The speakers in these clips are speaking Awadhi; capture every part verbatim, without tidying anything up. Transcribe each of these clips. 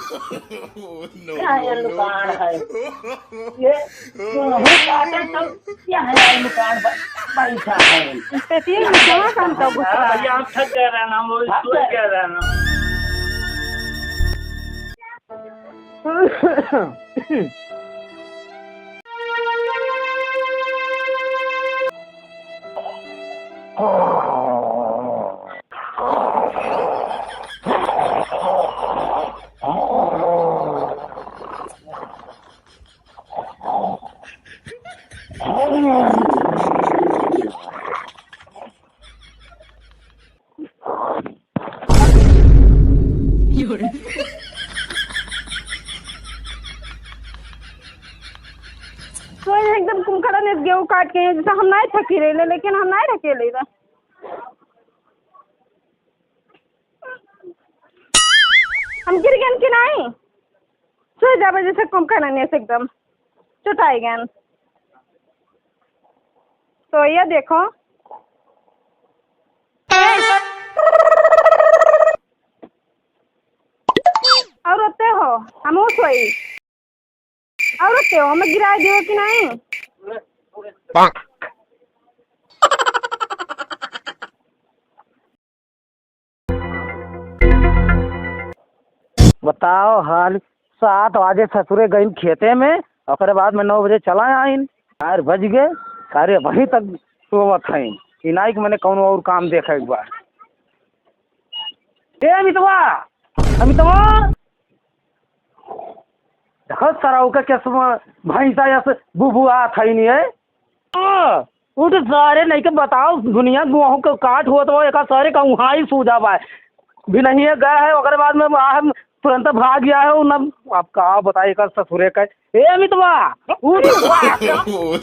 क्या ये लुकाण है? ये गेहूं काटे तो क्या है ये लुकाण ब-, बैठा है? पेटिया में जमा काम का गुस्सा। हाँ भैया, हम थक गए रहना, हम लोग थक गए। सोच गए रहना। तो एकदम कुमकड़ा ने गेहूं काट के, जैसे हम नाहीं थकी रहे, लेकिन हम नाहीं थके ले रहे। हम गिर गए कि नाहीं? सोच जाबे जैसे कुमकड़ा ने एकदम चुटाई गए। तो ये देखो, और रोते हो, हम सोई। और रोते हो, हमें गिराए दियो कि नहीं? बताओ हाल, सात बजे ससुरे गइन खेते में, ओकरे बाद में नौ बजे चला आइन। चार बज गए, सारे अबहीं तक सोवत हैं। इनाई के मने कौनो और काम देखे के बा। ए अमितवा, अमितवा, देखो सरऊ के केस में भैंसा यस बुबुआत है नहीं है। हाँ, उठ सारे, नहीं के बताओ, दुनिया गेहूं के काट होत हो, एका सारे का उहाँ ही सूझा बा। भी नहीं है, गया है, ओकरे बाद में आ हम तुरंत भाग गया है, उ न, अब का बताई एकर ससुरे का। ए अमितवा, उठ।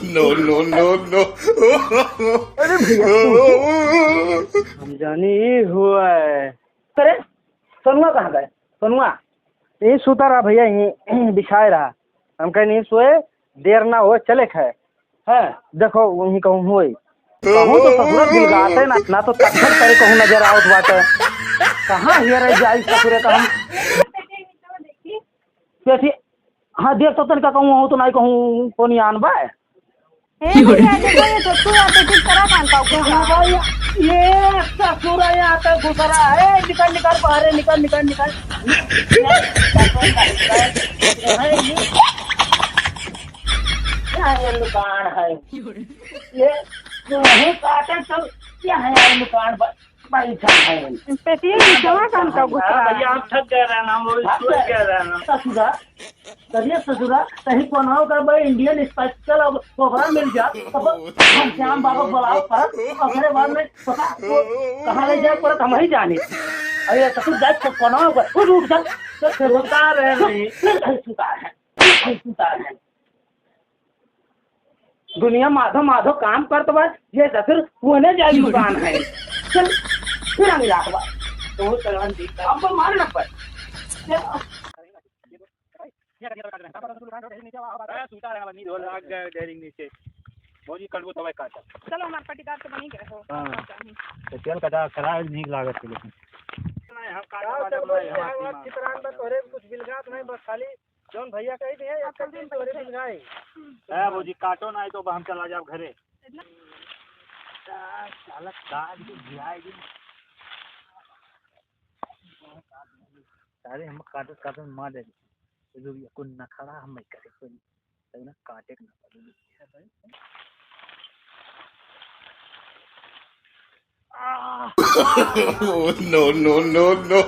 No, no, no, no। अरे भैया, तू हम जानी हुआ है। अरे, सोनुआ कहाँ गए? सोनुआ, यहीं सुता रहा भैया, यहीं बिछाए रहा। हम कहे, "नहीं सोए, देर ना हो, चले खाए।" हैं, देखो, वहीं कहूँ होई। कहूँ तो ससुरा बिलगाते ना, ना तो तखन करे कहूँ नजर आवत बाटे। कहाँ हेरे जाई ससुरे का हम? कैसी हाँ, देख तो तनिका कहूँ हो तो नाहीं कहूँ कोनी आन बा। ए, भैया, देखो, ये तो तू आते तू करा कान पाओ के। हाँ, भाई, ये ससुरा यहाँ पे घुस रहा है। निकल, निकल, बाहर निकल, निकल, निकल। क्या ये लुकान है? ये गेहूं काटे तो क्या है ये लुकान? बैठा है। पेटिया में जमा काम का गुस्सा। हाँ, भैया, हम थक गए रहना, हम लोग सोच गए रहना। ससुरा, करिए ससुरा, कहीं कोनो का भाई Indian special अब कोबरा मिल जा, तो हम श्याम बाबा बुलाओ पर, ओकरे बाद में पता वो कहाँ ले जाए पड़त हम ही जानी। अरे ससुर जाए तो कोनो का, उठ, उठ जा, तो फिर सुता रहे नहीं। सुता है, सुता है। दुनिया माधो माधो काम करत बा, ये ससुर ओने जाई दुकान है। चल, फिर हम जात बा। तो चलन दी, अब मार न पड़। ए, सूता रहे, नीचे हो, लाग गए ढेरी नीचे। भौजी, कटबो तबे काट। चलो, हमार पटीदार तो बनी गए हो। हाँ। तो तेल कटा करा, नीक लागत है लेकिन। नहीं, हम काटो, का वाटो सब नहीं, बोलिए, हमार हम दिमाग। चित्रान बा, तोरे कुछ बिलगात नहीं, बस खाली जौन भैया कही दिए, एक दिन तोरे बिलगाई। ए, भौजी, काटो नहीं तो हम चला जाब घरे। इतना साला काट के गिराए दे। सारे हम काटत काटत मार दे। ये जो ये कोई नखड़ा हम नहीं करे कोई। तब ना काटे के ना पड़े। No, no, no, no।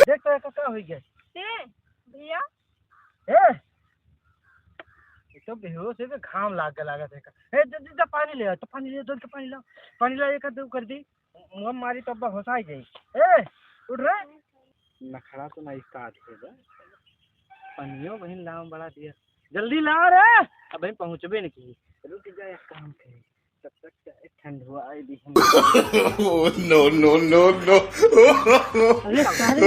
देख तो एका का होई गया। ए, भैया। ए, ये तो बेहोश है, घाम लाग के लागत है। ए, जा, जा, जा, पानी ले आ, तो पानी ले, दौड़ के पानी ला, पानी ला, एक आध कर दी। मुँह मारी तो अब्बा होसाई जाई। ए, उठ रे। नखड़ा तो ना start है बे। पनियो बहिन लाम बड़ा दिया। जल्दी ला रे। अब बहिन पहुँचबे नहीं की। रुक जा, एक काम करी। तब तक चाय ठंड हुआ आई दी हम। No, no, no, no। अरे सारे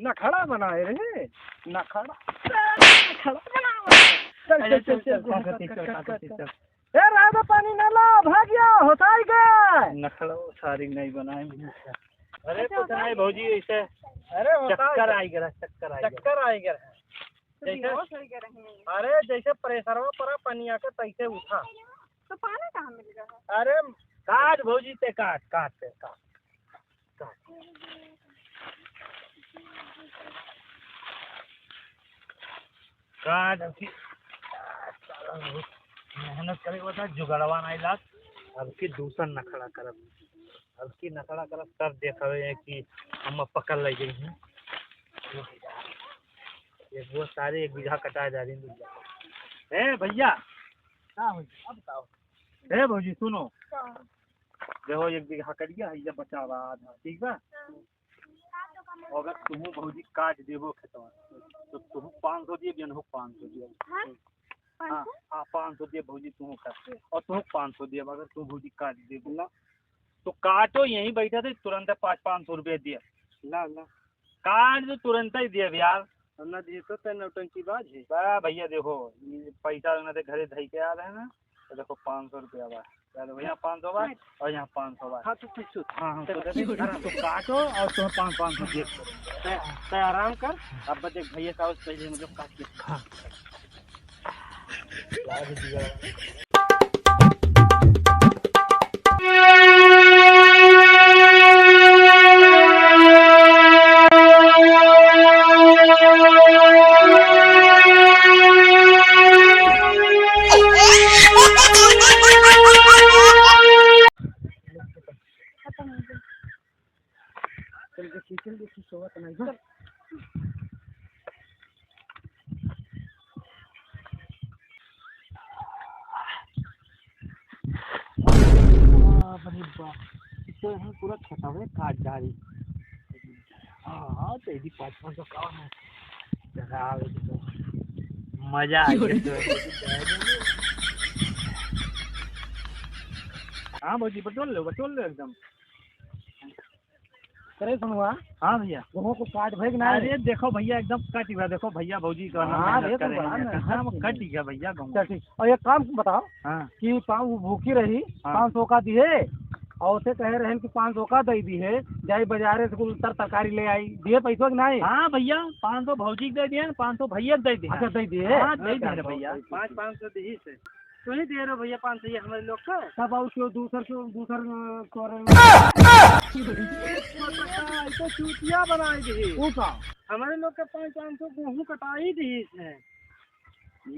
नखड़ा बनाए रहे। नखड़ा। नखड़ा बनाए। चल, चल, चल, चल, चल, चल, चल, चल, चल, चल। ए, रह दो, पानी ना ला, भाग गया, होसाई गए। नखड़ा ओसारी नहीं बनाए मिलता। अरे, अच्छा, कुछ होसाई नहीं गए। भौजी, ऐसे अरे, होसाई चक्कर गए। आई गया, चक्कर आई गया। चक्कर आई गया। तो जैसे बेहोश हो गए रहे। अरे, जैसे प्रेशरवा परा पनिया के, तैसे उठा। तो पानी कहाँ मिल गया है? अरे, काट भौजी, ते काट, काट, ते काट। काट अभी। साला बहुत मेहनत करे होता, जुगाड़वा नहीं लाग। अब की दूसर नखड़ा करब, अब की नखड़ा करब, तब देखबे कि हम पकड़ ले गई हैं। एक वो सारे एक बीघा कटाए जा रही हैं। ए भैया, का हो? अब का हो? ए भौजी, सुनो। का? देखो, एक बीघा करिया है, ये बचा बा आधा, ठीक बा? हाँ। अगर तुहू भौजी काट देबो खेतवा, तो तुहू पाँच सौ दिए, बियनहू पाँच सौ दिए। हाँ? हाँ, पाँच सौ? हाँ, पाँच सौ दिए भौजी, तुहू काट। और तुहू पाँच सौ दिए, अगर तू भौजी काट देबो ना, तो काटो, यहीं बैठा थे, तुरंत पाँच, पाँच सौ रुपया दिए। ला, ला। काट दो, तुरंत ही दिए यार। हम ना दिए तो तै नौटंकीबाज है। बा भैया, देखो, ये पैसा ना दे, घरे धई के आ रहे हैं ना, तो देखो, पाँच सौ रुपया बा। चलो, यहाँ पाँच सौ बा और यहाँ पाँच सौ बा। हाँ, तो ठीक, ठीक। हाँ, हाँ, तो तो ठीक। हाँ, तो काटो और तुम्हें पाँच, पाँच सौ दे। तै, तै आराम कर, अब देख, भैया का पहले मतलब काट के। हाँ। चल देखी, चल देखी, सोवत नहीं बा। बाप रे बाप, ई तो यहाँ पूरा खेतवे काट डारी। हाँ, हाँ, तो यदि पाँच पाँच सौ का है, जरा आवे तो मजा आ गया तो। हाँ भौजी, बटोर लो, बटोर लो एकदम। अरे सुनुआ। हाँ भैया। गेहूं को काट भइल कि नाहीं? अरे देखो भैया, एकदम कट गया। देखो भैया, भौजी का हाँ, मेहनत ये तो करे बड़ा हैं, मेहनत एकदम है। कट गया भैया गेहूं। चल ठीक। और एक काम बताओ हाँ। कि पा-, वो भूखी रही, हाँ। पाँच सौ का दिए, और उसे कहे रहे कि पाँच सौ का दे दिए, जाई बाजारे से कुल तर-, तरकारी ले आई, दिए पैसों कि नाहीं? हाँ भैया, पाँच सौ भौजी के दे दिए, पाँच सौ भैया के दे दिए। अच्छा, दे दिए? हाँ, दे दिए रे भैया। पाँच, पाँच सौ दिए से। तू ही दे रहे हो भैया पाँच सौ, ये हमारे लोग का। तब और क्यों दूसर, क्यों दूसर, अ, तोरे ये तो चूतिया बनाई दी। वो का? हमारे लोग के पाँच, पाँच सौ गेहूं कटाई दी इसने।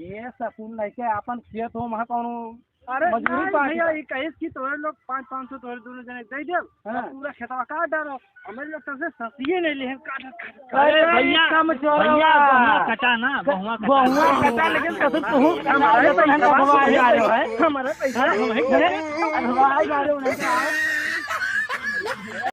ये सकून लेके अपन खेत हो, वहाँ कौनो अरे मजदूरी नहीं पार्टी भैया, बा। ये कहिस कि तोरे लोग पाँच, पाँच सौ तोरे दोनों जने दे देब, हाँ। पूरा खेतवा काट डालो। हमारे लोग सबसे ससिए नहीं लेहन, काट, काट, काट। अरे अरे भैया, कम चोरवा। भैया, बहुआ कटा ना, क-, बहुआ कटा। बहुआ कटा, लेकिन कसम तू हमारे पैसा, हमारे पैसा, हमारे पैसा, हमारे पैसा।